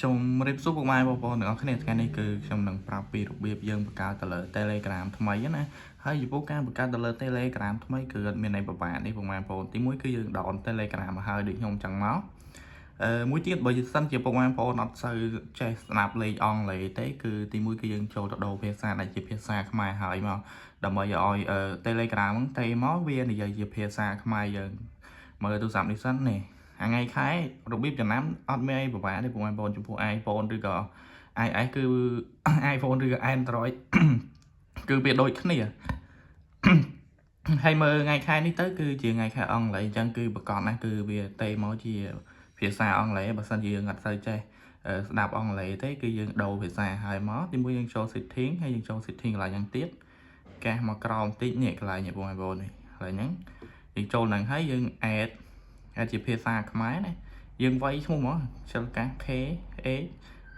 ជំរាបសួរពុកម៉ែបងប្អូនទាំងអស់គ្នាថ្ងៃនេះគឺខ្ញុំនឹងប្រាប់ពីរបៀបយើងបង្កើតទៅលើ Telegram ថ្មីណាហើយចំពោះការបង្កើតទៅលើ Telegram ថ្មីគឺអត់មានអីពិបាកនេះពុកម៉ែបងប្អូនទីមួយគឺយើង down Telegram មកហើយដូចខ្ញុំចឹងមកអឺមួយទៀតបើសិនជាពុកម៉ែបងប្អូនអត់សូវចេះស្ដាប់លេខអង់គ្លេសទេគឺទីមួយគឺយើងចូលទៅដូរភាសាដែលជាភាសាខ្មែរហើយមកដើម្បីឲ្យ Telegram ហ្នឹងទេមកវានិយាយជាភាសាខ្មែរយើងមើលទូរស័ព្ទនេះសិននេះ ថ្ងៃខែរបៀបចំណាំអត់មានអីពិបាកទេពុកម៉ែបងប្អូនចំពោះ iPhone ឬក៏ iOS គឺ iPhone ឬក៏ Android គឺវាដូចគ្នា ហើយមើលថ្ងៃខែនេះទៅគឺជាថ្ងៃខែអង់គ្លេសអញ្ចឹងគឺប្រកាសណាស់គឺវាទេមកជាភាសាអង់គ្លេសបើសិនជាយើងអត់សូវចេះស្ដាប់អង់គ្លេសទេគឺយើងដូរភាសាហើយមកទីមួយយើងចូល setting ហើយយើងចូល setting កន្លែងហ្នឹងទៀតកែមកក្រោមតិចនេះកន្លែងនេះបងប្អូននេះកន្លែងហ្នឹងយើងចូលហ្នឹងហើយយើង add ជាភាសាខ្មែរណាយើងវាយឈ្មោះមកខ្ជិលកាស K H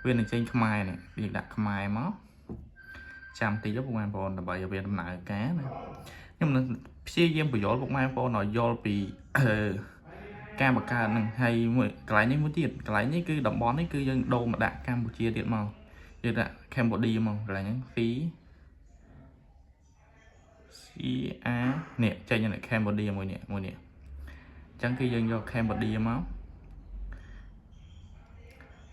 វានឹងចេញខ្មែរនេះយើងដាក់ខ្មែរមកចាំតិចទៅពុកម៉ែបងប្អូនដើម្បីឲ្យវាដំណើរការណាខ្ញុំនឹងព្យាយាមបញ្យល់ពុកម៉ែបងប្អូនឲ្យយល់ពី ការបង្កើតនឹងហើយមួយកន្លែងនេះមួយទៀតកន្លែងនេះគឺតំបន់នេះគឺយើងដូរមកដាក់កម្ពុជាទៀតមកយើងដាក់ Cambodia មកកន្លែងហ្នឹង C C A នេះចេញនៅ Cambodia មួយនេះមួយនេះអញ្ចឹងគឺយើងយក Cambodia មក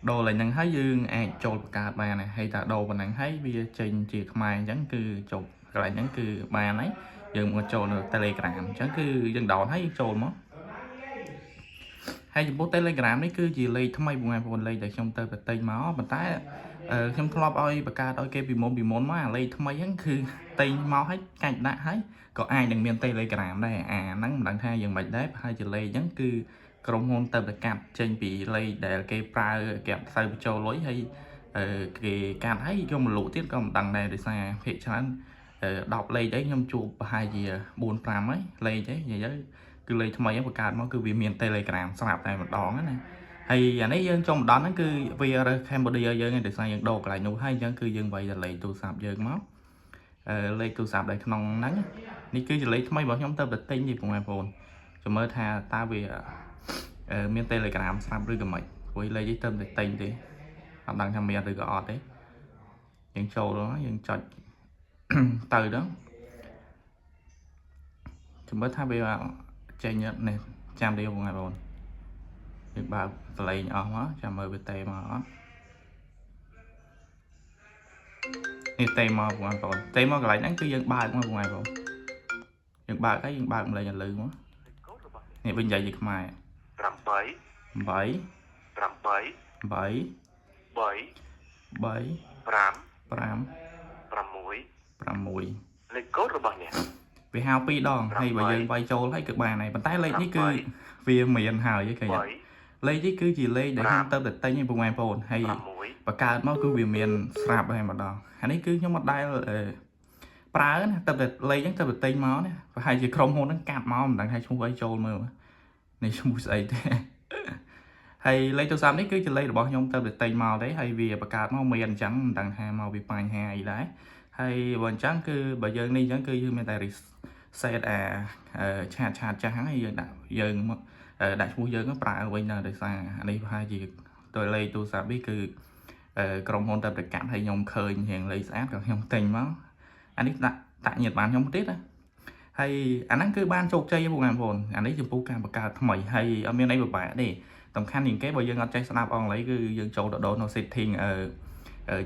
ដូរឡើងហ្នឹងហើយយើងអាចចូលបង្កើតបានហើយតែដូរប៉ុណ្ណឹងហើយវាចេញជាខ្មែរអញ្ចឹងគឺចុះកន្លែងហ្នឹងគឺបានហើយយើងមកចូលនៅ Telegram អញ្ចឹងគឺយើង down ហើយយើងចូលមកហើយចំពោះ Telegram នេះគឺជាលេខថ្មីបងប្អូនលេខដែលខ្ញុំទៅប្រតិចមកប៉ុន្តែខ្ញុំធ្លាប់ឲ្យបង្កើតឲ្យគេពីមុនពីមុនមកអាលេខថ្មីហ្នឹងគឺទិញមកឲ្យកាច់ដាក់ហើយក៏អាចនឹងមាន Telegram ដែរអាហ្នឹងមិនដឹងថាយ៉ាងម៉េចដែរប្រហែលជាលេខហ្នឹងគឺក្រុមហ៊ុនទៅប្រកាសចេញពីលេខដែលគេប្រើគេអត់សូវបញ្ចូលលុយហើយគេកាត់ហើយយកមកលក់ទៀតក៏មិនដឹងដែរដោយសារភាគច្រើន10លេខអីខ្ញុំជួបប្រហែលជា4 5ហើយលេខអីនិយាយទៅគឺលេខថ្មីហ្នឹងបង្កើតមកគឺវាមាន Telegram ស្រាប់តែម្ដងណាហើយអានេះយើងចុងម្ដងហ្នឹងគឺវារើស Cambodia យើងឯងដោយសារយើងដូរកន្លែងនោះហើយអញ្ចឹងគឺយើងវាយតែលេខទូរស័ព្ទយើងមកអឺលេខទូរស័ព្ទដែលក្នុងហ្នឹងនេះគឺជាលេខថ្មីរបស់ខ្ញុំទៅតែទិញទេបងប្អូនចាំមើលថាតើវាមាន Telegram ស្រាប់ឬក៏មិនព្រោះលេខនេះទៅតែទិញទេអត់ដឹងថាមានឬក៏អត់ទេយើងចូលទៅយើងចុច ទៅដល់ចាំមើលថាវាចេញនេះចាំទេបងប្អូនយើងបើកសលេងអស់មកចាំមើលវាទេមកអត់នេះទេមកបងប្អូនទេមកកន្លែងហ្នឹងគឺយើងបើកមកបងប្អូនយើងបើកហើយយើងបើកម្លេងឲ្យលឺមកនេះវិញនិយាយជាខ្មែរ 8 8 8 8 3 3 5 5 6 6 លេខកូដរបស់អ្នក វាហៅពីរដងហើយបើយើងវាយចូលហើយគឺបានហើយប៉ុន្តែលេខនេះគឺវាមានហើយឃើញអត់ 3 លេខនេះគឺជាលេខដែលខ្ញុំទៅតែទិញឯងពុកម៉ែបងប្អូនហើយ 6 បង្កើតមកគឺវាមានស្រាប់ហើយម្ដងអានេះគឺខ្ញុំអត់ដែលប្រើណាទៅតែលេខហ្នឹងទៅតែទិញមកណាប្រហែលជាក្រុមហ៊ុនហ្នឹងកាត់មកមិនដឹងថាឈ្មោះអីចូលមើលនេះឈ្មោះស្អីទេហើយលេខទូរស័ព្ទនេះគឺជាលេខរបស់ខ្ញុំទៅតែទិញមកទេហើយវាបង្កើតមកមានអញ្ចឹងមិនដឹងថាមកពីបញ្ហាអីដែរហើយបើអញ្ចឹងគឺបើយើងនេះអញ្ចឹងគឺយើងមានតែ reset អា chat chat ចាស់ហ្នឹងហើយយើងដាក់យើងមកដាក់ឈ្មោះយើងប្រើវិញដែរដោយសារអានេះប្រហែលជាទៅលេខទូរស័ព្ទនេះគឺក្រុមហ៊ុនតែប្រកាសឲ្យខ្ញុំឃើញរៀងលេខស្អាតក៏ខ្ញុំទិញមកអានេះដាក់តាក់ញាតបានខ្ញុំទៀតណាហើយអាហ្នឹងគឺបានជោគជ័យបងប្អូនអានេះចំពោះការបង្កើតថ្មីហើយអត់មានអីពិបាកទេសំខាន់ជាងគេបើយើងអត់ចេះស្ដាប់អង់គ្លេសគឺយើងចូលទៅដូរនៅ setting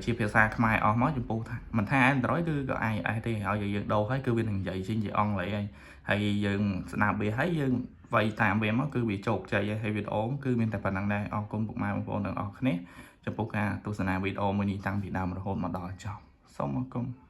ជាភាសាខ្មែរអស់មកចំពោះថាមិនថា Android គឺក៏ iOS ទេឲ្យយើងដូរហើយគឺវានឹងនិយាយចេញជាអង់គ្លេសហើយហើយយើងស្ដាប់វាហើយយើងវាយតាមវាមកគឺវាជោគជ័យហើយវីដេអូគឺមានតែប៉ុណ្្នឹងដែរអរគុណពុកម៉ែបងប្អូនទាំងអស់គ្នាចំពោះការទស្សនាវីដេអូមួយនេះតាំងពីដើមរហូតមកដល់ចប់សូមអរគុណ។